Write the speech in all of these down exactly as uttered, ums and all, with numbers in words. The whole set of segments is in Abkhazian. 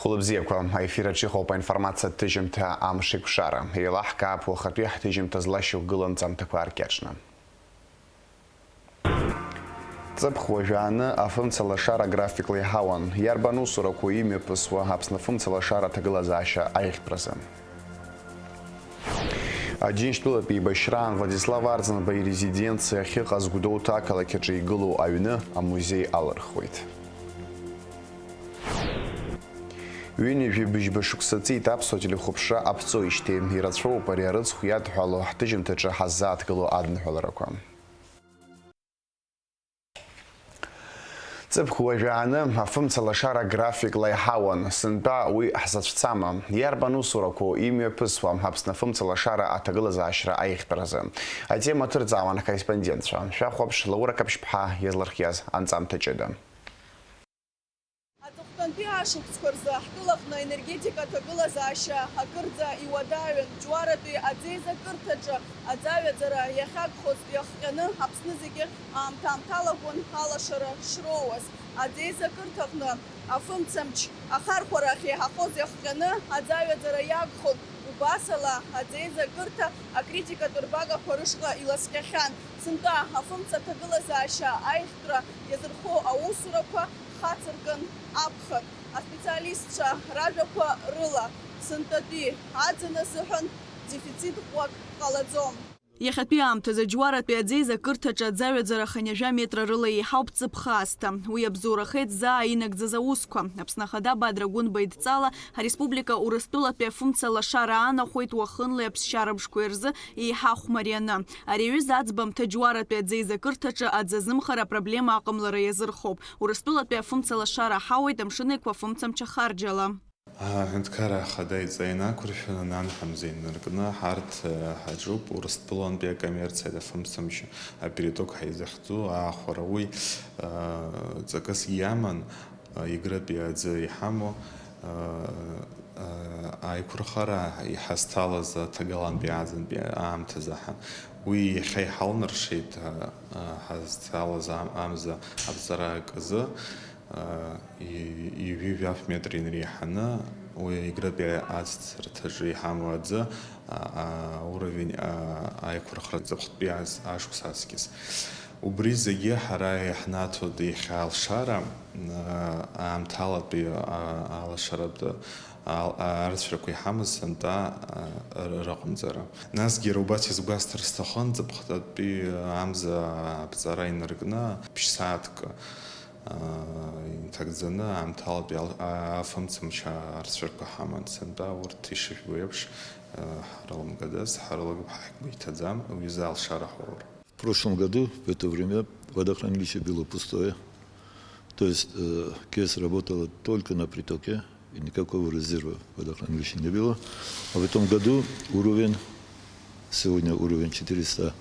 Хәылбзиақәа, аефир аҿы иҟоуп аинформациатә ҭыжьымҭа Амшеиқәшара. Еилаҳкаап уахатәи ҳҭыжьымҭа злашьақәгылоу анҵамҭақәа ааркьаҿны. Ҵыԥх уажәааны афымцалашара графикла иҳауан. Иарбан усурақәоу имҩаԥысуа Аԥсны афымцалашара аҭагылазаашьа аиӷьтәразы? Аџьынџьтәылатәи еибашьраан Владислав Арӡынба ирезиденциа ахьыҟаз Гәдоуҭа ақалақь аҿы игылоу аҩны амузеи алырхуеит. Ҩынҩажәи быжьба шықәса ҵит аԥсуа телехәаԥшра аԥҵоижьҭеи. Ирацәоуп ари арыцхә иадҳәало ҳҭыжьымҭаҿы ҳаззааҭгыло адныҳәаларақәа. Ҵыԥх уажәааны афымцалашара графикла иҳауан, сынтәа уи ҳзацәцама? Иарбан усурақәоу имҩаԥысуа Аԥсны афымцалашара аҭагылазаашьа аиӷьтәразы? Атема ҭырҵаауан ҳкорреспондентцәа. Шәахәаԥш, Лаура Қаԥшьԥҳа иазлырхиаз анҵамҭа ҷыда. Аҵыхәтәантәи ашықәсқәа рзы ҳтәылаҟны аенергетика аҭагылазаашьа акырӡа иуадаҩын. Џьуаратәи аӡеизакырҭаҿы аӡаҩаӡара иахьагхоз иахҟьаны Аԥсны зегьы аамҭа-аамҭалагон алашара шроуаз. Аӡеизакырҭаҟны афымцамч ахархәара ахьеиҳахоз иахҟьаны аӡаҩаӡара иагхон. Убасала, аӡеизакырҭа акритикатә рбагақәа рышҟа иласкьахьан. Сынтәа афымца аҭагылазаашьа аиӷьтәра иазырхо аусурақәа хацыркын акәхап. Аспециалистцәа ражәақәа рыла, сынтәатәи аӡын азыҳәан дефицит ӷәӷәак ҟалаӡом. Иахьатәи аамҭазы аџьуаратәи аӡеизакырҭаҿы аӡаҩаӡара хынҩажәа метра рыла еиҳауп ҵыԥх аасҭа. Уи абзоурахеит заа инагӡаз аусқәа. Аԥсны Ахада Бадра Гәынба идҵала, ареспублика Урыстәылатәи афымца лашара аанахәеит уахынлеи аԥсшьара мшқәеи рзы еиҳа хә марианы. Ари аҩыза аӡбамҭа џьуаратәи аӡеизакырҭаҿы аӡы азымхара апроблема аҟамлара иазырхоуп. Урыстәылатәи афымца лашара ҳауеит амшын еиқәа афымцамч ахарџьала. Аҳәынҭқарра Ахада иҵа инақәыршәаны, нанҳәа мза инаркны, ҳарҭ, э, ҳаҿуп Урыстәылантәи акоммерциатә афымцамч апериток ҳәа изыхьӡу аахәара. Уи, э, ҵакыс иаман, э, Егрытәи аӡы иҳамоу, э, э, аиқәырхара иҳазҭалаз аҭагалантәи аӡынтәи аамҭазы ҳәа. Уи иахьа иҳалнаршеит, э, э, ҳазҭалаз ам-, амза аԥҵара акы азы. И-, ҩажәи жәаф метр инреиҳаны, уи Егрытәи аӡҭарҭаҿы иҳамоу аӡы, а, а, уровень, а, аиқәырхара ҵыԥхтәи аз-, ашықәс аҵкьыс. Убри зегьы ҳара иаҳнаҭоит иахьа алшара, а, аамҭалатәи, а, алашаратә ал-, а, арыцәарақәа иҳамаз сынтәа, а, р-, рыҟамҵара. Насгьы иара убас изгәасҭар сҭахын, ҵыԥхтәи амза аԥҵара инаркны, ԥшь-сааҭк, инҭагӡаны аамҭалатәи ал-, а-, афымцамч арцәарқәа ҳаман. Сынтәа урҭ ишыжәбо еиԥш, а, ҳрылымгадаз, ҳрылгап, ҳгәы иҭаӡам, уи азы алшара ҳаур. В прошлом году в это время водохранилище было пустое. То есть, э, КЕС работала только на притоке, и никакого резерва водохранилища не было. А в этом году уровень, сегодня уровень четыреста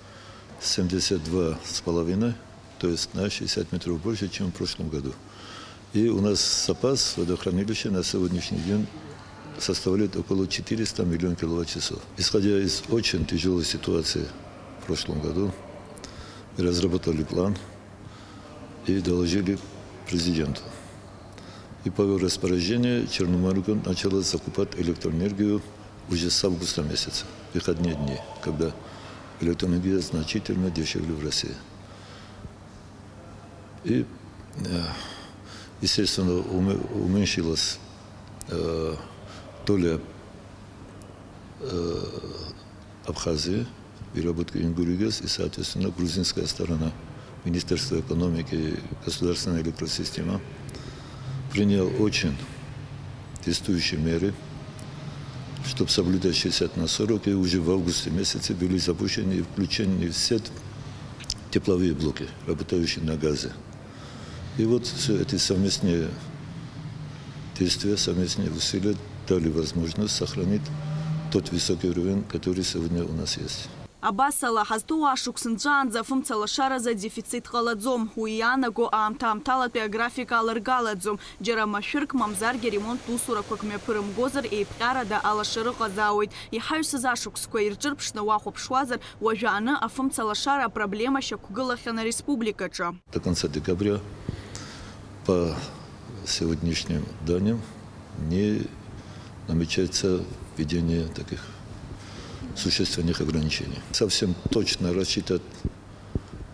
семьдесят два с половиной, то есть на шестьдесят метров больше, чем в прошлом году. И у нас запас водохранилища на сегодняшний день составляет около четыреста миллион киловатт-часов. Исходя из очень тяжелой ситуации в прошлом году, мы разработали план и доложили президенту. И по его распоряжению Черноморгазгаз начала закупать электроэнергию уже с августа месяца, в выходные дни, когда электроэнергия значительно дешевле в России. И, э, естественно, уме-, уменьшилась, э, доля, э, Абхазии, переработки Ингургаз и, соответственно, грузинская сторона, Министерство экономики, государственная электросистема, принял очень действующие меры, чтоб соблюдать шестьдесят на сорок, и уже в августе месяце были запущены и включены в сеть тепловые блоки, работающие на газе. И вот всё эти совместные действия, совместные усилия дали возможность сохранить тот высокий уровень, который сегодня у нас есть. Абасала, ҳазҭоу ашықәс нҵәаанӡа афымца лашаразы адефицит ҟалаӡом. Уи иаанаго аамҭа-аамҭалатәи аграфик аларгалаӡом. Џьара машәырк, мамзаргьы аремонттә усурақәак мҩаԥырымгозар, еиԥҟьарада алашара ыҟазаауеит. Иҳаҩсыз ашықәсқәа ирҿырԥшны уахәаԥшуазар, уажәааны афымца лашара апроблема шьақәгылахьан ареспубликаҿы. До конца декабря, по сегодняшним данным, Не намечается введение таких существенных ограничений. Совсем точно рассчитать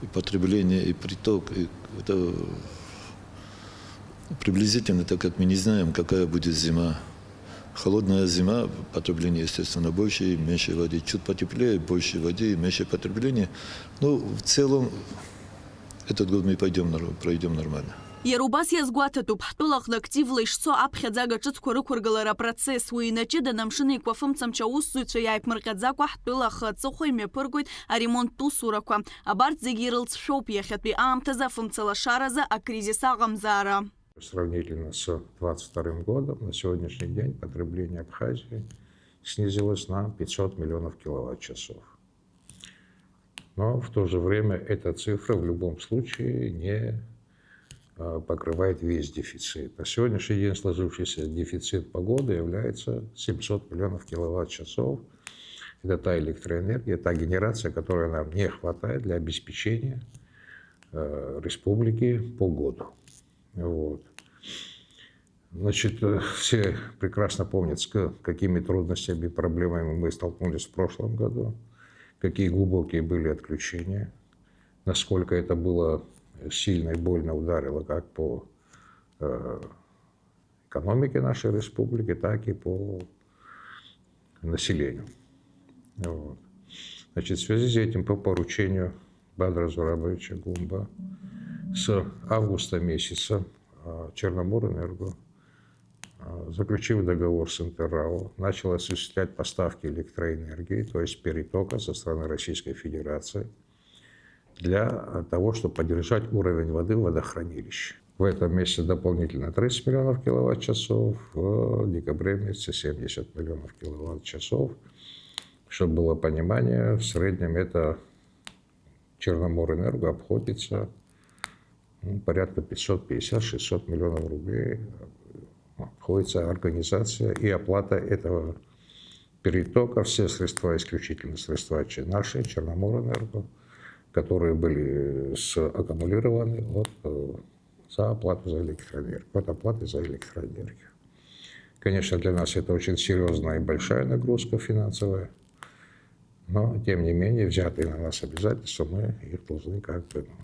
и потребление, и приток, и это приблизительно, так как мы не знаем, какая будет зима. Холодная зима, потребление, естественно, больше и меньше воды. Чуть потеплее, больше воды и меньше потребления. Ну, в целом, этот год мы пойдем, нор- пройдем нормально. Иара убас иазгәаҭатәуп, ҳтәылаҟны активла ишцо аԥхьаӡага ҿыцқәа рықәыргылара апроцесс. Уи инаҷыданы амшын еиқәа афымцамч аусзуҩцәа иааиԥмырҟьаӡакәа ҳтәылахы аҵыхәа имҩаԥыргоит аремонттә усурақәа. Абарҭ зегьы ирылҵшәоуп иахьатәи аамҭазы афымцалашаразы акризис аҟамзаара. Сравнительно с двадцать вторым годом, на сегодняшний день потребление Абхазии снизилось на пятьсот миллионов киловатт-часов. Но в то же время эта цифра в любом случае не, э, покрывает весь дефицит. На сегодняшний день сложившийся дефицит по году является семьсот миллионов киловатт-часов. Это та электроэнергия, та генерация, которой нам не хватает для обеспечения, э, республики по году. Вот. Значит, э, все прекрасно помнят, с к- какими трудностями и проблемами мы столкнулись в прошлом году, какие глубокие были отключения, насколько это было сильно и больно ударило как по, э, экономике нашей республики, так и по населению. Вот. Значит, в связи с этим по поручению Бадра Зурабовича Гумба с августа месяца, а, Черноморэнерго, а, заключив договор с Интеррао, начал осуществлять поставки электроэнергии, то есть перетока со стороны Российской Федерации, для того, чтобы поддержать уровень воды в водохранилище. В этом месяце дополнительно тридцать миллионов киловатт-часов, в декабре месяце семьдесят миллионов киловатт-часов. Чтобы было понимание, в среднем это Черноморэнерго обходится, ну, порядка пятьсот пятьдесят-шестьсот миллионов рублей. Обходится организация и оплата этого перетока, все средства, исключительно средства че- наши, Черноморэнерго, которые были с- аккумулированы вот, э, за оплату за электроэнергию, от оплаты за электроэнергию. Конечно, для нас это очень серьезная и большая нагрузка финансовая, но, тем не менее, взятые на нас обязательства, мы их должны как бы, ну,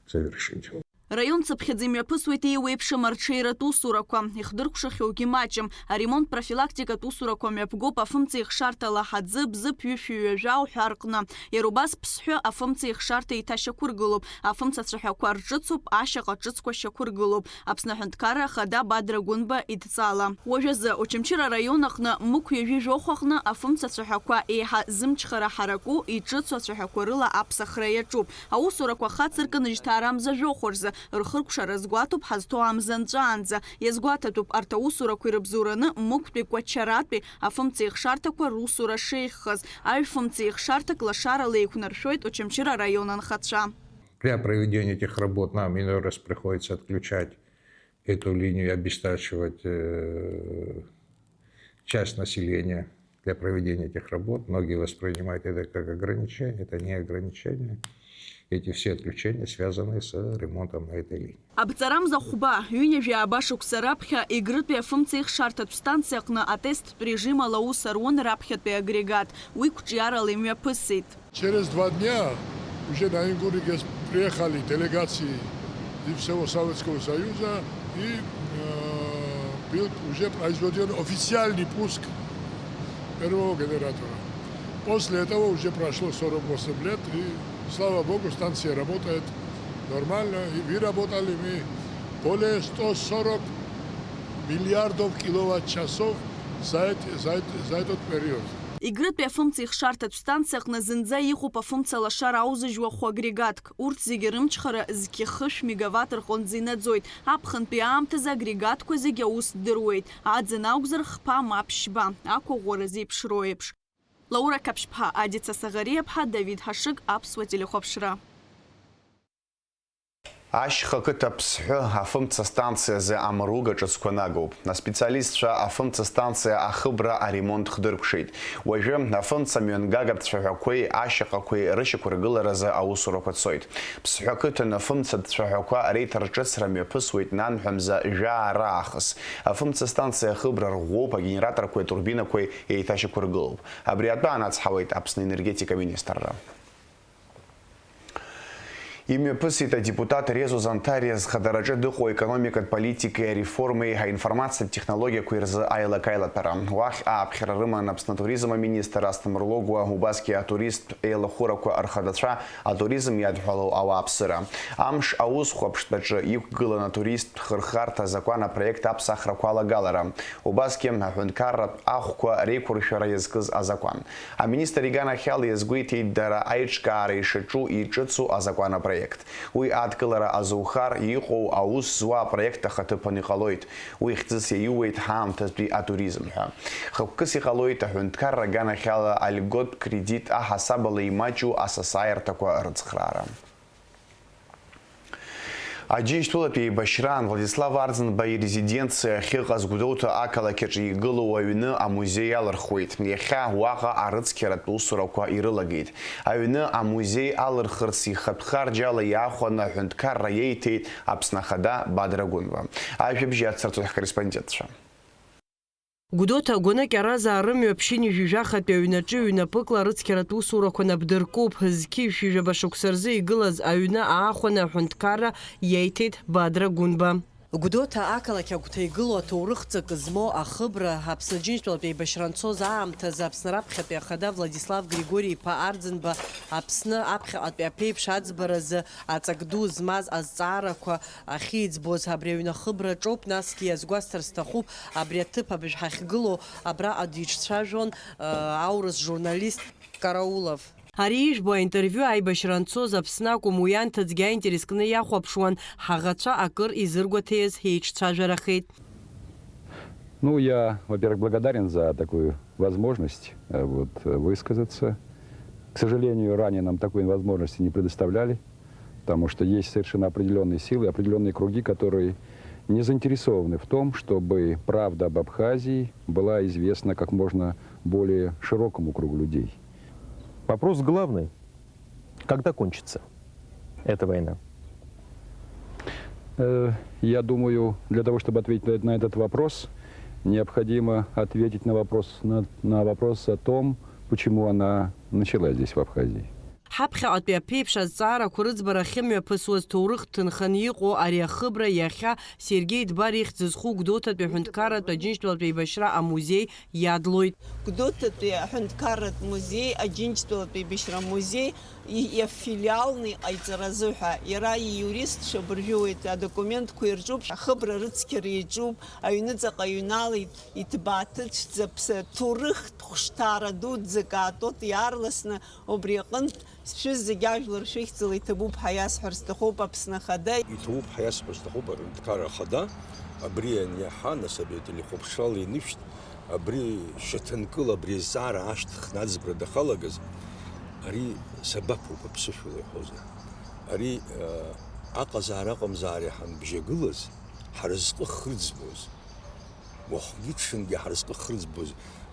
завершить. Раион цыԥхьаӡа имҩаԥысуеит еиуеиԥшым арҽеиратә усурақәа, ихдыркәшахьоугьы маҷым. Аремонт-профилактикатә усурақәа мҩаԥгоуп афымцеихшарҭала ҳаӡы, бзыԥ, ҩышәи ҩажәа уҳәа рҟны. Иара убас Ԥсҳәы афымцеихшарҭа еиҭашьақәыргылоуп, афымца цәаҳәақәа рҿыцуп, ашьаҟа ҿыцқәа шьақәыргылоуп. Аԥсны аҳәынҭқарра Ахада Бадра Гәынба идҵала. Уажәазы Очамчыра араион аҟны Мықә ҩажәи жәохә аҟны афымца цәаҳәақәа еиҳа зымчхара ҳараку, иҿыцу ацәаҳәақәа рыла аԥсахра иаҿуп. Аусурақәа хацыркын жьҭаарамза жәохә рзы, рхыркәшара згәаҭоуп ҳазҭоу амза нҵәаанӡа. Иазгәаҭатәуп арҭ аусурақәа ирыбзоураны Мықәтәи Кәачаратәи афымцеихшарҭақәа русура шеиӷьхаз, аҩ фымцеихшарҭак лашарала еиқәнаршәоит Очамчыра араион анхацәа. Для проведения этих работ нам иной раз приходится отключать эту линию и обестачивать, э, часть населения для проведения этих работ. Многие воспринимают это как ограничение. Это не ограничение. Эти все отключения связаны с ремонтом на этой линии. Абҵарамза хәба, ҩынҩажәи ааба шықәса раԥхьа Егрытәи афымцеихшарҭатә станциа аҟны атесттә режим ала аус аруан раԥхьатәи агрегат, уи қәҿиарала имҩаԥысит. Через два дня уже на Ингуригес приехали делегации из всего Советского Союза, и, э, был уже произведён официальный пуск первого генератора. После этого уже прошло сорок восемь лет, и, слава Богу, станция работает нормально, и выработали мы более сто сорок миллиардов киловатт-часов за эти, за эти, за этот период. Егрытәи афымцеихшарҭатә станциа аҟны зынӡа иҟоуп афымца лашара аузыжьуа хә агрегатк. Урҭ зегьы рымчхара зқьы хышә мегаватт рҟынӡа инаӡоит. Аԥхынтәи аамҭазы агрегатқәа зегьы аус дыруеит. Аӡын акәзар, хԥа ма ԥшьба, ақәыӷәӷәара зеиԥшроу еиԥш. Лаура Қаԥшьԥҳа, Адица Саӷариаԥҳа, Давид Ҳашыг, Аԥсуа телехәаԥшра. Ашьха қыҭа Ԥсҳәы афымца станциазы амруга ҿыцқәа нагоуп. Аспециалистцәа афымца станциа ахыбра аремонт хдыркәшеит. Уажәы афымца мҩангагатә цәаҳәақәеи ашьаҟақәеи рышьақәыргыларазы аусурақәа цоит. Ԥсҳәы ақыҭан афымцатә цәаҳәақәа реиҭарҿыцра мҩаԥысуеит нанҳәа мза жәаа раахыс. Афымца станциа ахыбра рӷәӷәоуп, агенераторқәеи атурбинақәеи еиҭашьақәыргылоуп. Абри атәы анацҳауеит Аԥсны аенергетика министрра. Имҩаԥысит адепутат Резо Зантариа зхадараҿы дыҟоу аекономикатә политикеи ареформеи аинформациатә технологиақәеи рзы аилак-аилатәара. Уахь ааԥхьара рыман Аԥсны атуризм аминистр Асҭамыр Логәуа, убасгьы атуристтә еилахәырақәа рхадацәа, атуризм иадҳәалоу ауааԥсыра. Амш аус хәаԥштәаҿы иқәгылан атуристтә хырхарҭа азакәан апроект аԥсахрақәа алагалара. Убасгьы аҳәынҭқарратә ахәқәа реиқәыршәара иазкыз азакәан. Аминистр иганахьала иазгәеиҭеит дара аиҿкаара ишаҿу иҿыцу азакәан апроект. Уи адкылара азухар иҟоу аус зуа апроект ахаҭыԥан иҟалоит. Уи хьӡыс иаиуеит ҳаамҭазтәи атуризм ҳәа. Хықәкыс иҟалоит аҳәынҭқарра аганахьала альготә кредит аҳасабала имаҷу асасааирҭақәа рыцхраара. Аџьынџьтәылатәи еибашьраан Владислав Арӡынба ирезиденциа ахьыҟаз Гәдоуҭа ақалақь аҿы игылоу аҩны амузеи алырхуеит. Иахьа уаҟа арыцқьаратә усурақәа ирылагеит. Аҩны амузеи алырхырц ихатә харџьала иаахәаны аҳәынҭқарра иеиҭеит Аԥсны Ахада Бадра Гәынба. Ажәабжь иацырҵоит ҳкорреспондентцәа. Гәдоуҭа агәанык иаразаа рымҩа ԥшьынҩажәи жәахатәи аҩнаҿы ҩнапыкла арыцқьаратә усурақәа напдыркуп. Зқьи жәшәи жәаба шықәса рзы игылаз аҩны аахәаны аҳәынҭқарра иеиҭеит Бадра Гәынба. Гәдоуҭа ақалақь агәҭа игылоу аҭоурых ҵакы змоу ахыбра, Аԥсны Аџьынџьтәылатә еибашьра анцоз аамҭазы Аԥсны раԥхьатәи ахада Владислав Григори-иԥа Арӡынба Аԥсны аԥхьаҟатәи аԥеиԥш аӡбаразы аҵак ду змаз азҵаарақәа ахьиӡбоз абри аҩны ахыбраҿоуп, насгьы иазгәасҭар сҭахуп, абри аҭыԥ абжә ҳахьгылоу абраҟа диҿцәажәон, э, аурыс журналист Караулов. Ари ижәбо аинтервиу аибашьра анцоз Аԥсны акәым, уи анҭыҵгьы аинтерес кны иахәаԥшуан, ҳаӷацәа акыр изыргәаҭеиз еиҿцәажәарахеит. Ну, я, во-первых, благодарен за такую возможность, э, вот, э, высказаться. К сожалению, ранее нам такой возможности не предоставляли, потому что есть совершенно определённые силы, определённые круги, которые не заинтересованы в том, чтобы правда об Абхазии была известна как можно более широкому кругу людей. Вопрос главный. Когда кончится эта война? Э, я думаю, для того, чтобы ответить на, на этот вопрос, необходимо ответить на вопрос, на, на вопрос о том, почему она началась здесь, в Абхазии. Ҳаԥхьаҟатәи аԥеиԥш азҵаарақәа рыӡбара ахьымҩаԥысуаз ҭоурых ҭынханы иҟоу ари ахыбра иахьа Сергеи Дбар ихьӡ зху Гәдоуҭатәи аҳәынҭқарратә Аџьынџьтәылатә еибашьра амузеи иадлоит. Гәдоуҭатәи аҳәынҭқарратә музеи Аџьынџьтәылатәи еибашьра амузеи и-, иафилиалны иҟаиҵаразы ҳәа, иара ииуристцәа быржәуеит, адокументқәа ирҿуп, ахыбра рыцқьара иаҿуп, аҩныҵаҟа иҩналеит, иҭбааҭыцәӡа ԥсы, ҭоурыхтә хәшҭаара дуӡӡак аатуеит, иаарласны убри аҟынтә шәызегь ажәлар шәыхьӡала иҭабуп ҳәа иасҳәар сҭахуп, Аԥсны Ахада. Иҭабуп ҳәа иасҳәар сҭахуп, аҳәынҭқарра ахада, абри аниаҳа, нас абри ателехәаԥшрала инышәҭ, абри шьаҭанкыла, абри азҵаара ашьҭыхны аӡбара дахалагаз, ари сабаԥуп аԥсышәала иҳәозар. Ари, э, аҟазаара-аҟамзаара иҳанбжьагылаз, ҳразҟы хырӡбоз, уахгьы-ҽынгьы ҳразҟы хырӡбоз,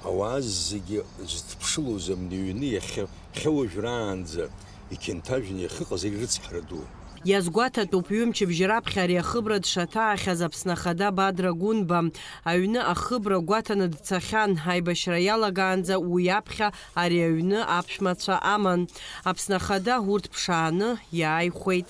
ауаа зегьы зыдԥшылоз амни аҩны иахьа, иахьа уажәраанӡа иқьынҭажәны иахьыҟаз ари рыцҳара ду. Иазгәаҭатәуп, ҩымчыбжьа раԥхьа ари ахыбра дшаҭаахьаз Аԥсны Ахада Бадра Гәынба. Аҩны ахыбра гәаҭаны дцахьан, аибашьра иалагаанӡа уи аԥхьа ари аҩны аԥшәмацәа аман. Аԥсны Ахада урҭ ԥшааны иааихәеит.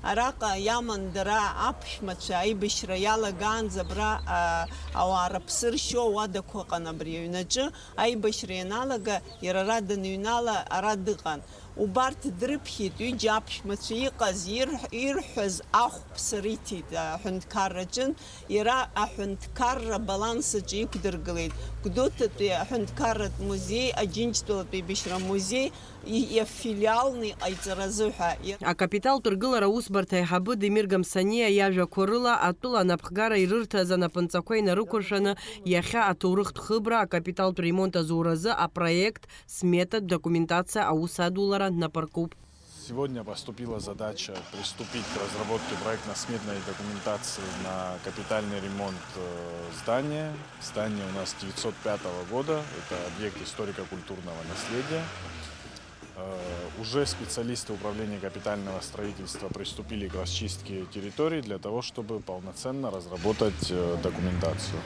Араҟа иаман дара аԥшәмацәа аибашьра иалагаанӡа абра, а, ауаа рыԥсы ршьо ауадақәа ыҟан абри аҩнаҿы, аибашьра ианалага, иара ара даныҩнала, ара дыҟан. Убарҭ дрыԥхьеит, ҩыџьа аԥшәмацәа иҟаз, ирҳ-, ирҳәаз ахәԥса риҭеит аҳәынҭқарраҿынтә, иара аҳәынҭқарра баланс аҿы иқәдыргылеит. Гәдоуҭатәи аҳәынҭқарратә музеи, Аџьынџьтәылатәи аибашьра музеи, и-, иафилиалны иҟаиҵаразы ҳәа. Акапиталтә ргылара аусбарҭа аиҳабы Демир Гамсаниа иажәақәа рыла, атәыла анапхгара ирырҭаз анапынҵақәа инарықәыршәаны, иахьа аҭоурыхтә хыбра акапиталтә ремонт азуразы апроект, сметатә документациа аус адулара напаркуп. Сегодня поступила задача приступить к разработке проектно-сметной документации на капитальный ремонт э, здания. Здание у нас девятьсот пятого года, это объект историко-культурного наследия. Э, Уже специалисты управления капитального строительства приступили к расчистке территории для того, чтобы полноценно разработать э, документацию.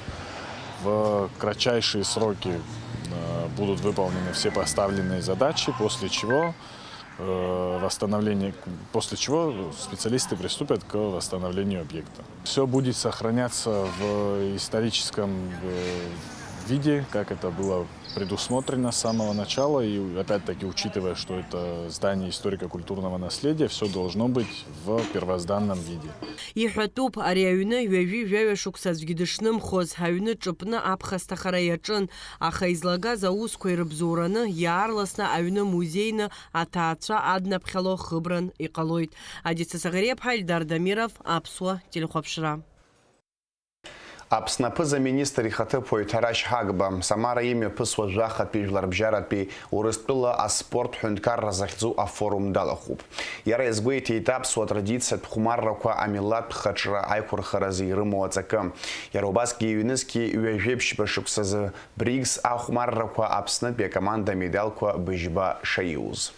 В кратчайшие сроки э, будут выполнены все поставленные задачи, после чего э, восстановление, после чего специалисты приступят к восстановлению объекта. Все будет сохраняться в историческом э, виде, как это было предусмотрено с самого начала. И опять-таки, учитывая, что это здание историко-культурного наследия, все должно быть в первозданном виде. Иҳәатәуп, ари аҩны ҩажәи жәаҩа шықәса аӡәгьы дышнымхоз, аҩны ҿыпны аԥхасҭахара иаҿын, аха излагаз аусқәа ирыбзоураны, иаарласны аҩны музеины аҭаацәа аднаԥхьало хыбран иҟалоит. Адица Саӷариаԥҳа, Ильдар Дамиров, Аԥсуа телехәаԥшра. Аԥсны аԥыза-министр ихаҭыԥуаҩ Ҭарашь Ҳагба, Самара имҩаԥысуа жәахатәи жәларбжьаратәи Урыстәыла аспорт ҳәынҭқарра захьӡу афорум далахәуп. Иара иазгәеиҭеит аԥсуа традициатә хәмаррақәа амилаҭтә хаҿра аиқәырхаразы ирымоу аҵакы. Иара убасгьы ҩнызқьи ҩажәеиԥшьба шықәсазы БРИКС ахәмаррақәа Аԥснытәи акоманда амедалқәа быжьба шаиуз.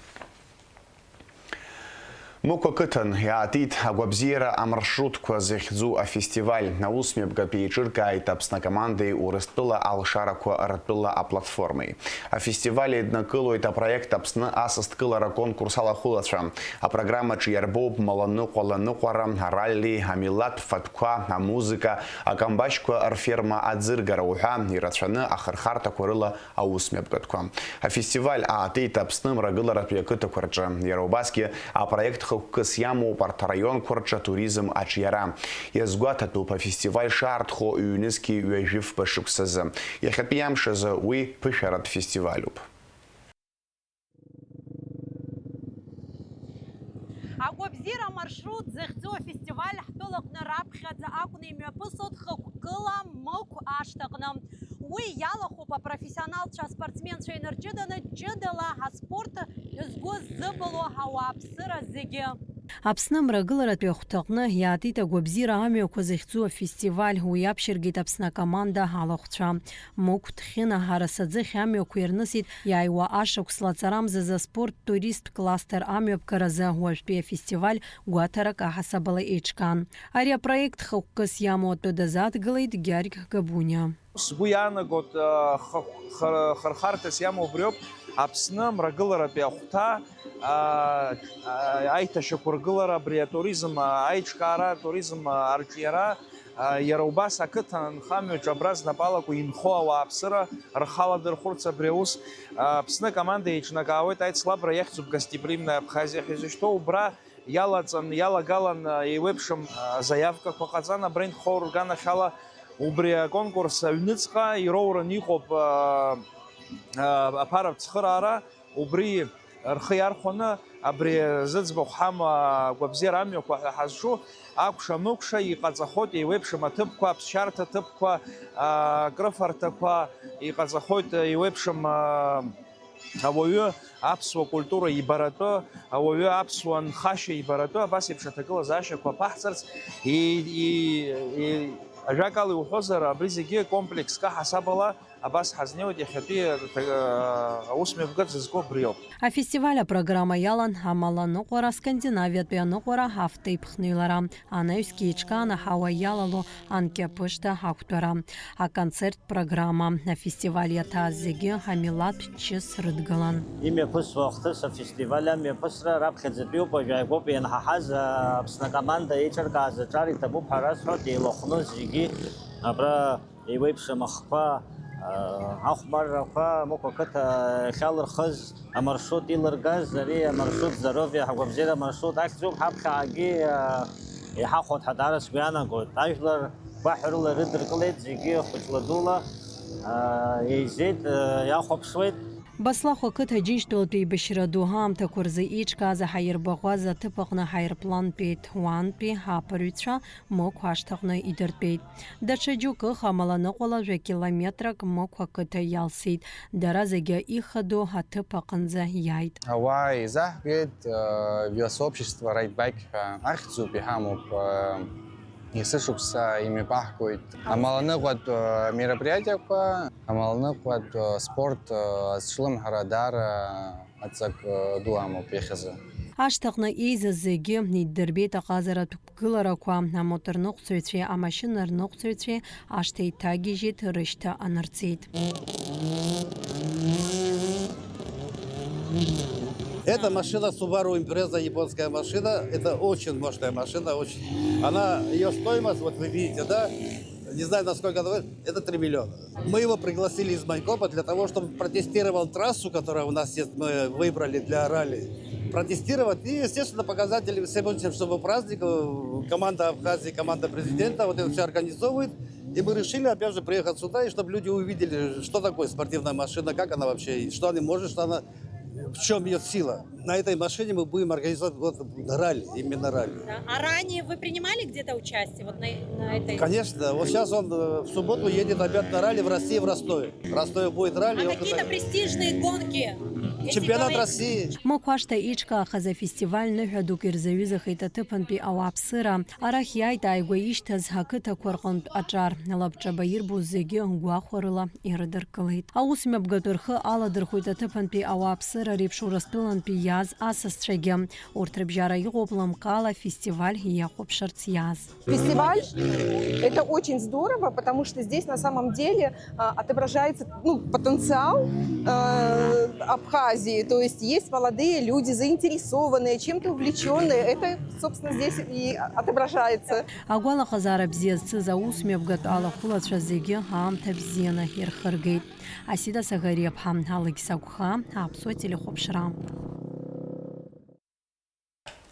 Мықә ақыҭан иаатит агәабзиара амаршрутқәа захьӡу афестиваль. Аусмҩаԥгатә еиҿыркааит Аԥсны акомандеи Урыстәыла алшарақәа ртәыла аплатформеи. Афестиваль еиднакылоит апроект Аԥсны асасдкылара конкурс алахәылацәа. Апрограммаҿы иарбоуп маланыҟәа ланыҟәара, аралли, амилаҭ фатәқәа, амузыка, акамбашьқәа рферма аӡыргара уҳәа ирацәаны ахырхарҭақәа рыла аусмҩаԥгатәқәа. Афестиваль аатит Аԥсны мрагыларатәи ақыҭақәа рҿы, иара убасгьы апроект хықәкыс иамоуп арҭ араионқәа рҿы атуризм аҿиара. Иазгәаҭатәуп афестиваль шаарҭхо ҩнызқьи ҩажәи фба шықәсазы. Иахьатәи амш азы уи ԥышәаратә фестивалюп. Агәабзиара амаршрут захьӡу афестиваль ҳтәылаҟны раԥхьаӡа акәны имҩаԥысуеит хықәкыла Мықә ашҭаҟны. Уи иалахәуп апрофессионалцәа, аспортсменцәа инарҷыданы ҷыдала аспорт згәы ззыбылуа ауааԥсыра зегьы. Аԥсны мрагыларатәи ахәҭаҟны иаатит агәабзиара амҩақәа захьӡу афестиваль, уи иаԥшьыргеит Аԥсны акоманда алахәцәа. Мықә Ҭхьына ҳарасаӡыхь амҩақәа ирнысит, иааиуа ашықәс лаҵарамзазы аспорт туристтә кластер амҩаԥгаразы уажәтәи афестиваль гәаҭарак аҳасабала еиҿкаан. Ари апроект хықәкыс иамоу атәы дазааҭгылеит Гьаргь Габуниа. Сгәы иаанагоит, а, ха-, ха-, хырхарҭас иамоу убриоуп, Аԥсны мрагыларатәи ахәҭа, а, а, аиҭашьақәыргылара, абри атуризм, а, аиҿкаара, атуризм, а, арҿиара, а, иара убас ақыҭа анхамҩаҿы абра знапалакәа инхо ауааԥсыра рхаладырхәырц абри аус, а, Аԥсны акоманда еиҿнакаауеит аицлабра иахьӡуп Гостеприимная Абхазия ҳәа изышьҭоу, убра иалаҵан, иалагалан, а, еиуеиԥшым, а, заиавкақәа ҟаҵан, абра инхо рганахьала убри аконкурс аҩныҵҟа ироуран иҟоуп, а, а, аԥаратә цхыраара, убри рхы иархәаны абри зыӡбахә ҳамоу агәабзиара амҩақәа ҳәа ҳазҿу акәша-мыкәша иҟаҵахоит еиуеиԥшым аҭыԥқәа, аԥсшьарҭа ҭыԥқәа, а, акрыфарҭақәа, иҟаҵахоит еиуеиԥшым, а, ауаҩы аԥсуа культура ибаратәы, ауаҩы аԥсуа нхашьа ибаратәы абас еиԥш аҭагылазаашьақәа аԥаҳҵарц, и-, и-, и-, ажәакала иуҳәозар, абри зегьы комплекск аҳасабала абас ҳазнеиуеит, иахьатәи аҭа-, аусмҩаԥгатә зызку абриоуп. Афестиваль апрограмма иалан амала аныҟәара, Скандинавиатәи аныҟәара, автоиԥхныҩлара, анаҩсгьы еиҿкаан аҳауа иалало анкьа ԥышҭа ақәтәара, аконцерттә программа. Афестиваль иаҭааз зегьы амилаҭтә чыс рыдгылан. Имҩаԥысуа ахҭыс афестиваль амҩаԥысра раԥхьаӡатәиуп, уажә ааигәоуп ианҳаҳаз, Аԥсны акоманда еиҿыркааз аҿар иҭабуп ҳәа расҳәоит, еилахәны зегьы абра еиуеиԥшым ахқәа, ахәмаррақәа, Мықә ақыҭа ахьалырхыз, амаршрут илыргаз, ари амаршрут здоровье ҳгәабзиара амаршрут ахьӡуп, ҳаԥхьаҟагьы, а, иҳахәоит ҳәа даара сгәы иаанагоит. Ажәлар гәаҳәарыла ирыдыркылеит, зегьы хәыҷла-дула, а, еизеит, а, иахәаԥшуеит. Баслахә ақыҭа Џьынџьтәылатәи еибашьра ду ҳаамҭақәа рзы еиҿкааз аҳаирбаӷәаз аҭыԥ аҟны ҳаирплантәи ҭуантәи аԥырҩцәа Мықә ашҭаҟны идыртәеит. Даҽа џьоукых амаланыҟәала жәа-километрак Мықә ақыҭа иалсит. Дара зегьы ихадоу аҭыԥ аҟынӡа иааит. Ауаа еизаҳгеит, э, велосообщество Райдбайк ҳәа ахьӡуп, иҳамоуп, э, есышықәса имҩаԥаҳгоит амаланыҟәатә, э, мероприатиеқәа, амаланыҟәатә, э, спорт, э, азҿлымҳара даара аҵак, э, ду амоуп иахьазы. Ашҭаҟны еизаз зегьы иддырбеит аҟазаратә гыларақәа, амоторныҟәцаҩцәеи амашьынарныҟәцаҩцәеи ашҭа еиҭагьежьит, рышьҭа анырҵеит. Это машина Subaru Impreza, японская машина. Это очень мощная машина, очень. Она, её стоимость, вот вы видите, да? Не знаю, насколько она, это три миллиона. Мы его пригласили из Майкопа для того, чтобы протестировал трассу, которая у нас есть, мы выбрали для ралли. Протестировать и, естественно, показать сегодняшнего праздника. Команда Абхазии, команда президента вот это всё организовывает. И мы решили, опять же, приехать сюда, и чтобы люди увидели, что такое спортивная машина, как она вообще, и что она может, что она, в чём её сила. На этой машине мы будем организовать вот ралли, именно ралли. Да. А ранее вы принимали где-то участие вот на, на этой? Конечно. Вот сейчас он, э, в субботу едет опять на ралли в России, в Ростове. В Ростове будет ралли. А какие-то престижные гонки? Чемпионат России. Мықә ашҭа еиҿкаахаз афестиваль ныҳәа дук ирзаҩызахеит аҭыԥантәи ауааԥсыра. Арахь иааит ааигәа ишьҭаз ақыҭақәа рҟынтә аҿар. Лабҿаба ирбоз зегьы гәахәарыла ирыдыркылеит. Аус мҩаԥгатә рхы аладырхәит аҭыԥантәи ауааԥсыра реиԥш Урыстәылантәи иааз асасцәагьы. Урҭ рыбжьара иҟоуп лымкаала афестиваль иахәаԥшырц иааз. Фестиваль — это очень здорово, потому что здесь на самом деле, а, отображается, ну, потенциал, э, Абхазии. То есть есть молодые люди, заинтересованные, чем-то увлечённые. Это, собственно, здесь и отображается. Агәалаҟазаара бзиа зцыз аус мҩаԥгатә алахәылацәа зегьы аамҭа бзианы ирхыргеит. Асида Сагариаԥҳа, Алықьса Гәха, Аԥсуа телехәаԥшра.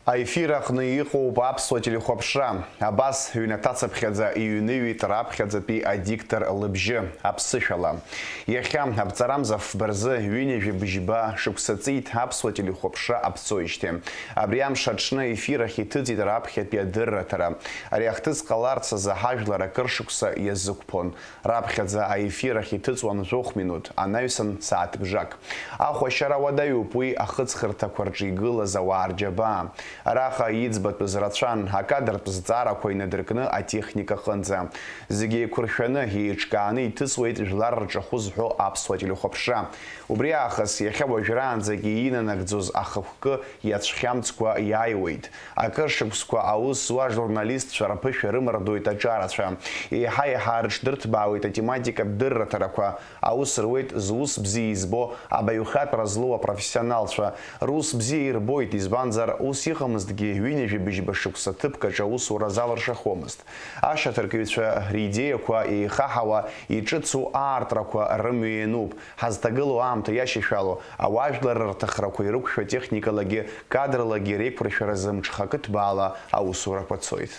Аефир аҟны иҟоуп аԥсуа телехәаԥшра. Абас, ҩнаҭацыԥхьаӡа иҩныҩит раԥхьаӡатәи адиктор лыбжьы, аԥсышәала. Иахьа, аԥҵарамза фба рзы, ҩынҩажәи быжьба шықәса ҵит аԥсуа телехәаԥшра аԥҵоижьҭеи. Абри амш аҽны аефир ахь иҭыҵит раԥхьатәи адырраҭара. Ари ахҭыс ҟаларц азы ҳажәлар акыр шықәса иазықәԥон. Раԥхьаӡа аефир ахь иҭыҵуан жәохә минуҭ, анаҩсан сааҭ бжак. Ахәашьара уадаҩуп уи ахыҵхырҭақәа рҿы игылаз ауаа рџьабаа. Араҟа иӡбатәыз рацәан, акадртә зҵаарақәа инадыркны атехника аҟынӡа. Зегьы еиқәыршәаны, еиҿкааны иҭысуеит жәлар рҿахәы зҳәо аԥсуа телехәаԥшра. Убри аахыс иахьа уажәраанӡагьы инанагӡоз ахықәкы иацәхьамҵкәа иааиуеит. Акыр шықәсқәа аус зуа ажурналистцәа рԥышәа рымардоит аҿарацәа. Еиҳа-еиҳа рыҽдырҭбаауеит атематикатә дырраҭарақәа. Аус руеит зус бзиа избо, абаҩхатәра злоу апрофессионалцәа. Рус бзиа ирбоит, избанзар, ус иҟамызҭгьы, ҩынҩажәи быжьба шықәса ҭыԥк аҿы аусура залыршахомызт. Ашьаҭаркыҩцәа ридеиақәа еихаҳауа, иҿыцу аартрақәа рымҩа иануп. Ҳазҭагылоу аамҭа иашьашәало, ауаажәларра рҭахрақәа ирықәшәо техникалагьы кадрлагьы реиқәыршәаразы мҽхакы ҭбаала аусурақәа цоит.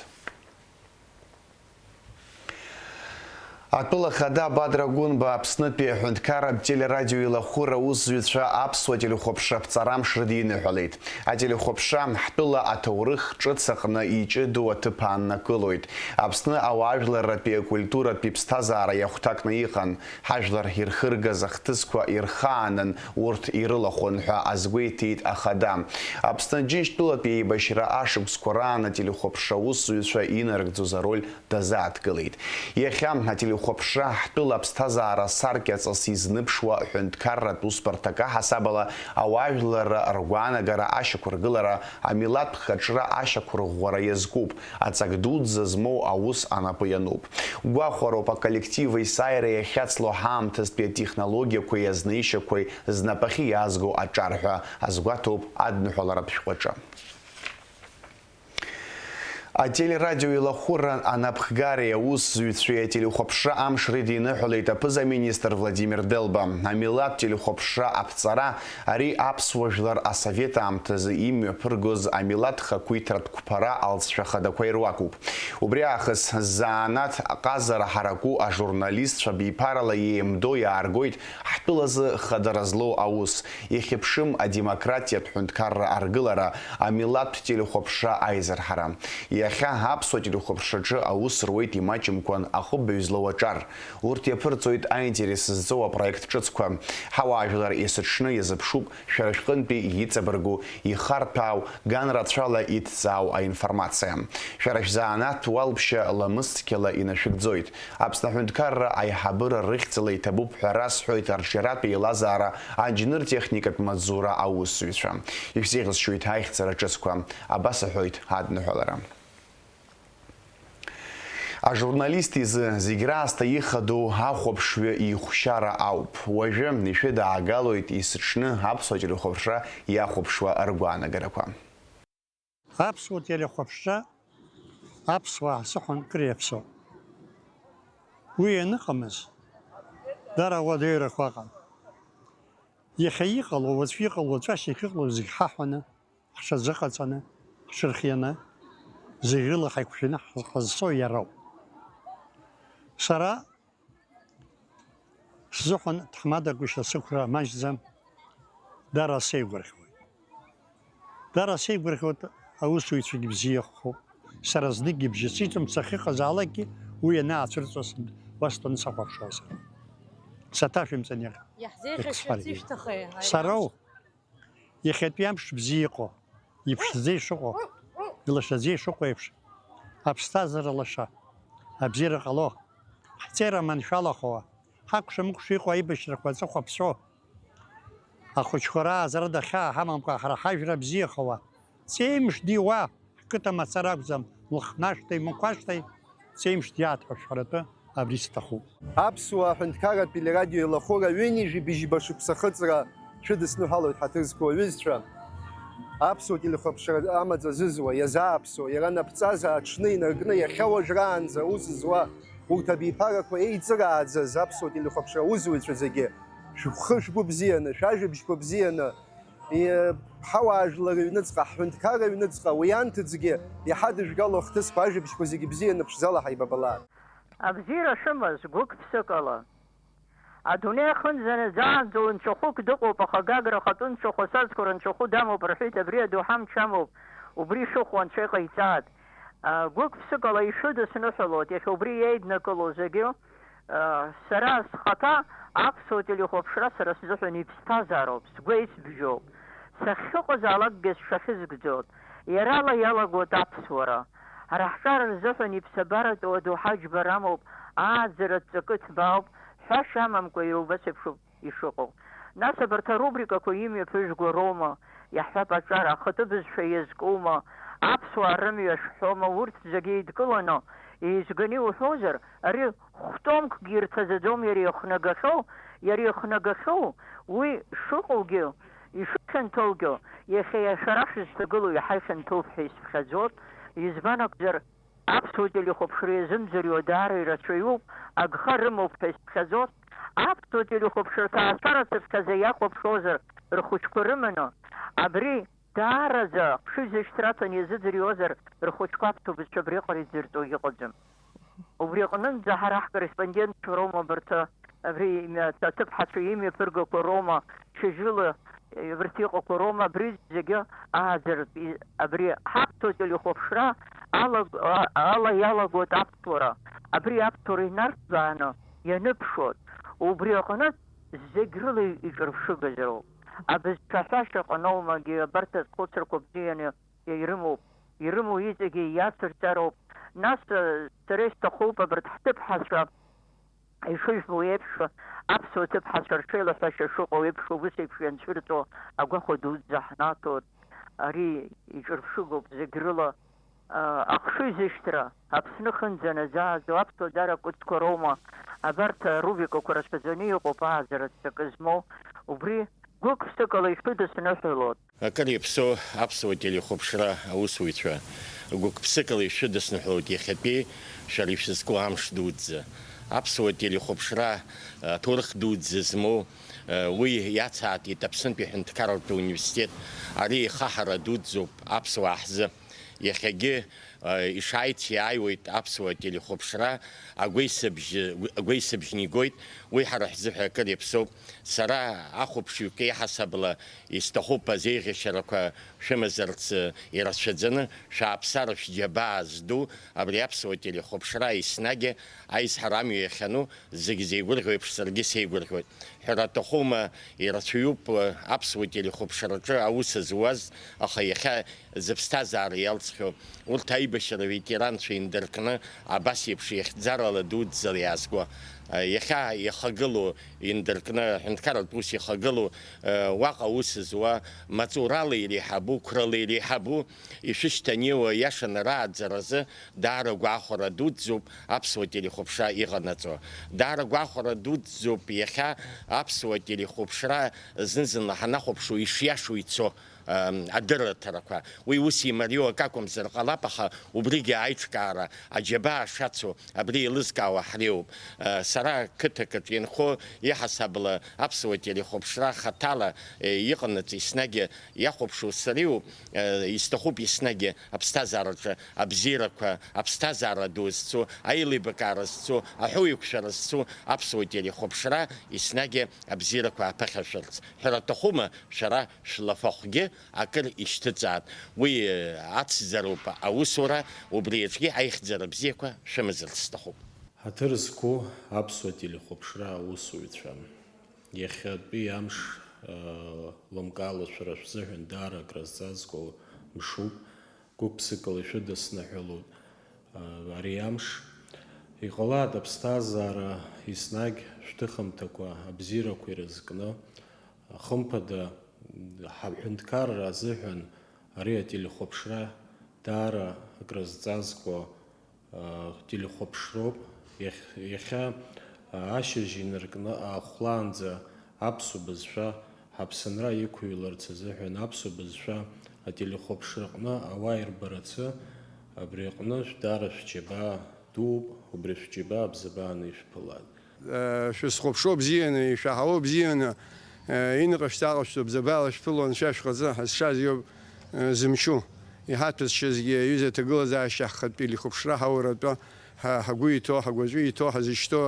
Атәыла ахада Бадра Гәынба Аԥснытәи аҳәынҭқарратә телерадио илахәыра аусзуҩцәа аԥсуа телехәаԥшра ԥҵарамш рыдиныҳәалеит. Ателехәаԥшра ҳтәыла аҭоурых ҿыц аҟны иҷыдоу аҭыԥ ааннакылоит. Аԥсны ауаажәларратәи акультуратәи ԥсҭазаара иахәҭакны иҟан. Ҳажәлар ирхыргаз ахҭысқәа ирхаанын, урҭ ирылахәын ҳәа азгәеиҭеит ахада. Аԥсны Џьынџьтәылатәи еибашьра ашықәсқәа раан ателехәаԥшра аусзуҩцәа инарыгӡоз ароль дазааҭгылеит. Иахьа ателехәаԥшра ҳтәыла аԥсҭазаара саркьаҵас изныԥшуа ҳәынҭқарратә усбарҭак аҳасабала ауаажәларра ргәаанагара ашьақәыргылара, амилаҭтә хаҿра ашьақәырӷәӷәара иазкуп. Аҵак дуӡӡа змоу аус анапы иануп. Гәахәароуп аколлектив есааира иахьацло ҳаамҭазтәи атехнологиақәеи азнеишьақәеи знапахьы иаазго аҿар ҳәа азгәаҭоуп адныҳәаларатә шәҟәаҿы. Ателерадио еилахәыра анапхгареи аусзуҩцәеи ателехәаԥшра амш рыдиныҳәалеит аԥыза-министр Владимир Делба. Амилаҭтә телехәаԥшра аԥҵара, ари аԥсуа жәлар асовет аамҭазы имҩаԥыргоз амилаҭ хақәиҭратә қәԥара алҵшәа хадақәа ируакуп. Убри аахыс ззаанаҭ ҟазара ҳараку ажурналистцәа биԥарала еимдо иааргоит ҳтәылазы хадара злоу аус, ихьыԥшым адемократиатә ҳәынҭқарра аргылара, амилаҭтә телехәаԥшра аизырҳара. Иахьа аԥсуа телехәаԥшраҿы аус руеит имаҷымкәан ахыбаҩ злоу аҿар. Урҭ иаԥырҵоит аинтерес зҵоу апроект ҿыцқәа. Ҳауаажәлар есыҽны иазыԥшуп шәара шәҟынтәи иҵабыргу, ихарҭәаау, ган рацәала иҭҵаау аинформациа. Шәара шәзанааҭ уалԥшьа ламысцқьала инашәыгӡоит. Аԥсны аҳәынҭқарра аиҳабыра рыхьӡала иҭабуп ҳәа расҳәоит арҿиаратә еилазаара аџьныр техникатә маҵзура аусзуҩцәа. Ишәзеиӷьасшьоит аихьӡара ҿыцқәа. Абас аҳәоит адныҳәалара. Ажурналист изы зегь раасҭа ихадоу ахәаԥшҩы ихәшьара ауп. Уажәы ишәыдаагалоит есыҽны аԥсуа телехәаԥшра иахәаԥшуа ргәаанагарақәа. Аԥсуа телехәаԥшра аԥсуаа ҳзыҳәан кыр иаԥсоуп. Уи аныҟамыз, дара ауадаҩрақәа ыҟан. Иахьа иҟало, уаҵәы иҟало, уаҵәашьҭахь иҟало зегь ҳаҳәаны, ҳҽазыҟаҵаны, ҳҽырхианы, зегь рыла ҳаиқәшәаны ҳазцо иароуп. Сара сзыҳәан ҭаҳмадак уи шьҭа сықәра маҷӡам, дара сеигәырӷьоит. Дара сеигәырӷьоит, аусзуҩцәагьы бзиахоуп. Сара зныкгьы бжьы сиҭом, сахьыҟазаалакгьы уи ианаацәырҵуа сынтәа уа стәаны сахәаԥшуазар. Саҭашәымҵан иаҟ-, Иаҳзеиӷьасшьарц иаԥсҳаргьы. Ишәҭахеи, аиаша? Сароу, иахьатәи амш бзиа иҟоу, иԥшӡа ишыҟоу, илашаӡа ишыҟоу еиԥш, аԥсҭазаара лаша, абзиара ҟало, ҳҵеира маншәалахо, ҳакәша-мыкәша иҟоу аибашьрақәа аҵыхәа ԥҵәо, ахәыҷқәа раазара дахьаа ҳамамкәа, ҳара ҳажәра бзиахауа, ҵеимш диуа, ҳқыҭа мацара акәӡам, Лыхнашҭеи Мықәашҭеи, ҵеимш диааҭ ҳәа шәҳәаратәы абри сҭахуп. Аԥсуа аҳәынҭқарратә телерадио еилахәыра ҩынҩажәи быжьба шықәса ахыҵра шәыдысныҳәалоит, ҳаҭыр зқәу аҩызцәа. Аԥсуа телехәаԥшра амаҵ азызуа, иазааԥсо, иара напҵаза аҽны инаркны иахьа уажәраанӡа аус зуа урҭ абиԥарақәа еиҵырааӡаз аԥсуа телехәаԥшра аусзуҩцәа зегьы, шәхы шәгәы бзианы, шәажәабжьқәа бзианы, и-, ҳауаажәлар рыҩныҵҟа, ҳҳәынҭқарра аҩныҵҟа, уи анҭыҵгьы иҳадыжәгало ахҭысқәа, ажәабжьқәа зегьы бзианы ԥшӡала ҳаибабалааит. Абзиара шәымаз, гәык-ԥсыкала. Адунеи ахынӡанаӡаанӡа унцәахәык дыҟоуп, аха Гагра ахатәы нцәахә асазқәа рынцәахәы дамоуп рҳәеит, абри адоуҳа мчы амоуп, убри шәыхәо анцәа иҟаиҵааит. А, гәык-ԥсыкала ишәыдысныҳәалоит, иахьа убри иеиднакыло зегьы, а, сара схаҭа аԥсуа телехәаԥшра сара сзыҳәан иԥсҭазаароуп, сгәеисбжьоуп, бжьоуп. Сахьыҟазаалакгьы сшахьызгӡоит. Иарала иалагоит аԥсуара. Ҳара ҳҿар рзыҳәан иԥсабаратәу адоуҳа џьбарамоуп, ааӡаратә ҵакы ҭбаауп, ҳәашьа амамкәа иара убас еиԥшуп ишыҟоу. Нас абарҭ арубрикақәа имҩаԥыжәго роума, иаҳҳәап, аҿар ахатәы бызшәа иазкума, аԥсуаа рымҩа шҳәома, урҭ зегьы еидкыланы, еизганы иуҳәозар, ари хә-томкгьы ирҭаӡаӡом иара ихнагахьоу, иара ихнагахьоу, уи шыҟоугьы, ишыхьанҭоугьы, иахьа шәара шәызҭагылоу иаҳа ихьанҭоуп ҳәа исԥхьаӡоит, избан акәзар, аԥсуа телехәаԥшра иазымӡырҩуа даара ирацәаҩуп, агха рымоуп ҳәа исԥхьаӡоит, аԥсуа телехәаԥшра ҭаацәара цыԥхьаӡа иахәаԥшуазар рхәыҷқәа рыманы, абри даараӡа хшыҩзышьҭра аҭаны иазыӡырҩуазар рхәыҷқәа аԥсуа бызшәа абриаҟара идзырҵо иҟаӡам. Убри аҟнынӡа ҳара ҳкорреспондентцәа роума абарҭ, абри имҩа-, аҭыԥҳацәа имҩаԥыргақәа роума, шьыжьыла, абарҭ иҟақәа роума, абри зегьы ааӡаратә и-, абри ҳаԥсуа телехәаԥшра алаг-, а-, ала иалагоит аԥсуара. Абри аԥсуара инарҭбааны ианыԥшуеит. Убри аҟнытә зегь рыла иҿырԥшыгазароуп. Абызшәа ҳәашьа ҟаноумагьы абарҭ азхәыцрақәа бзианы ирымоуп, ирымоу иҵегьы иацырҵароуп. Нас, э, сара исҭахуп абарҭ ҳҭыԥҳацәа, ишыжәбо еиԥш, аԥсуа ҭыԥҳацәа рҽеилаҳәашьа шыҟоу еиԥш, убыс еиԥш ианцәырҵуа агәахәа дуӡӡа ҳнаҭоит. Ари иҿырԥшыгоуп зегь рыла, э, ахшыҩзышьҭра, Аԥсны хынӡа наӡааӡо, аԥсуа дара кәыцқәа роума, абарҭ арубрикақәа рацәаӡаны иҟоуп ааӡаратә ҵакы змоу. Убри гәык-ԥсыкала ишәыдысныҳәалоит. Акыр иаԥсоу аԥсуа телехәаԥшра аусуҩцәа, гәык-ԥсыкала ишәыдысныҳәалоит иахьатәи шәара ишәызку амш дуӡӡа. Аԥсуа телехәаԥшра аҭоурых дуӡӡа змоу, уи иацааҭит Аԥснытәи аҳәынҭқарратә университет, ари еихаҳара дуӡӡоуп аԥсуаа ҳзы. Иахьагьы, э, ишааиц иааиуеит аԥсуа телехәаԥшра, агәеисыбжь, агәеисыбжьны игоит, уи ҳара ҳзыҳәа акыр иаԥсоуп. Сара ахәаԥшҩык еиҳасабала исҭахуп азеиӷьашьарақәа шәымазарц, э, ирацәаӡаны, шәааԥсара шәџьабаа зду абри аԥсуа телехәаԥшра еснагь аизҳара амҩа иахьану зегь зеигәырӷьо еиԥш саргьы сеигәырӷьоит. Ҳәара аҭахума, ирацәаҩуп, э, аԥсуа телехәаԥшраҿы аус зуаз, аха иахьа зыԥсҭазаара иалҵхьоу, урҭ аибашьра ветеранцәа индыркны, абас еиԥш ихьӡарала дуӡӡала иаазго, иахьа ихагылоу, индыркны аҳәынҭқарратә ус ихагылоу, уаҟа аус зуа, маҵурала иреиҳабу, қәрала иреиҳабу, ишәышьҭанеиуа иашаны рааӡаразы даара гәахәара дуӡӡоуп аԥсуа телехәаԥшра иҟанаҵо. Даара гәахәара дуӡӡоуп иахьа аԥсуа телехәаԥшра зны-зынла ҳанахәаԥшуа ишиашоу ицо. Адырраҭарақәа. Уи ус имариоу акы акәымзар ҟалап, аха убригьы аиҿкаара аџьабаа шацу абри еилызкаауа ҳреиуоуп. Сара қыҭак аҿы инхо иаҳасабала аԥсуа телехәаԥшра хаҭала иҟанаҵ еснагь иахәаԥшуа сариу, исҭахуп еснагь аԥсҭазаараҿы абзиарақәа, аԥсҭазаара ду зцу, аилибакаара зцу, аҳәоуеиқәшәара зцу аԥсуа телехәаԥшра еснагь абзиарақәа аԥыхьашәарц. Ҳәара аҭахума, шәара шәлафахәгьы акыр ишьҭыҵаат. Уи, э, ацзароуп аусура, убри аҿгьы аихьӡара бзиақәа шәымазарц сҭахуп. Ҳаҭыр зқәу аԥсуа телехәаԥшра аусуҩцәа, иахьатәи амш, э, лымкаала шәара шәзыҳәан даара акра зҵазкуа мшуп. Гәык-ԥсыкала ишәыдысныҳәалоит, а, ари амш. Иҟалааит аԥсҭазаара еснагь шәҭыхымҭақәа абзиарақәа ирызкны, хымԥада, ҳаҳәынҭқарра азыҳәан ари ателехәаԥшра даара акрызҵазкуа, а, телехәаԥшроуп. Иахь-, иахьа, а, ашьыжь инаркны аахәлаанӡа аԥсуа бызшәа ҳаԥсынра иқәыҩларц азыҳәан аԥсуа бызшәа ателехәаԥшраҟны ауаа ирбарацы, абри аҟны шәдара шәџьабаа дууп, убри шәџьабаа бзабааны ишәԥылааит. Шәысхәаԥшуа бзианы, ишәаҳауа бзианы, иныҟәашьҭа аҟашәҵо бзабаала шәԥыло анцәа шәхаҵы ҳазшаз иоуп, зымчу. Иҳаҭәасшьазгьы аҩыза аҭагылазаашьа ҳхатәы телехәаԥшра ҳауратәы, ҳа-, ҳгәы иҭоу, ҳгәаҿы иҭоу, ҳазышьҭоу,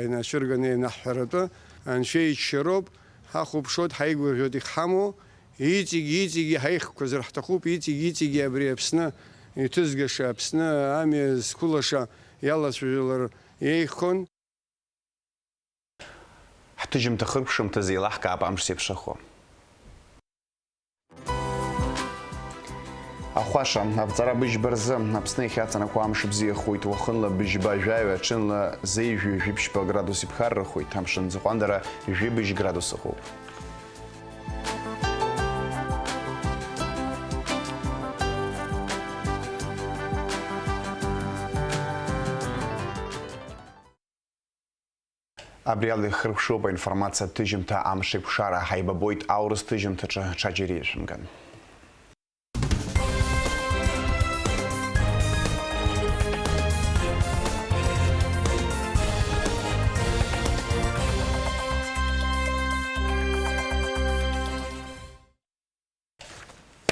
инацәырганы ианаҳҳәаратәы, анцәа иччароуп. Ҳахәаԥшуеит, ҳаигәырӷьоит, иҳамоу, иҵегь, иҵегь ҳаихқәазар ҳҭахуп, иҵегь, иҵегь абри Аԥсны иҭызгаша, Аԥсны амҩа зқәылаша иалацәажәалар еиӷьхон. Ҳҭыжьымҭа хыркәшамҭазы еилаҳкаап амш зеиԥшрахо. Ахәаша, аԥҵара быжьба рзы Аԥсны иахьаҵанакуа амш бзиахоит, уахынла быжьба жәаҩа, ҽынла зеижәҩа жәиԥшьба градус иԥхаррахоит, амшын ӡҟәандара жәибжь градус ыҟоуп. Абри ала ихыркәшоуп аинформациатә ҭыжьымҭа амш еиқәшара. Ҳаибабоит аурыс ҭыжьымҭаҿы, ҽаџьара ирышәымган.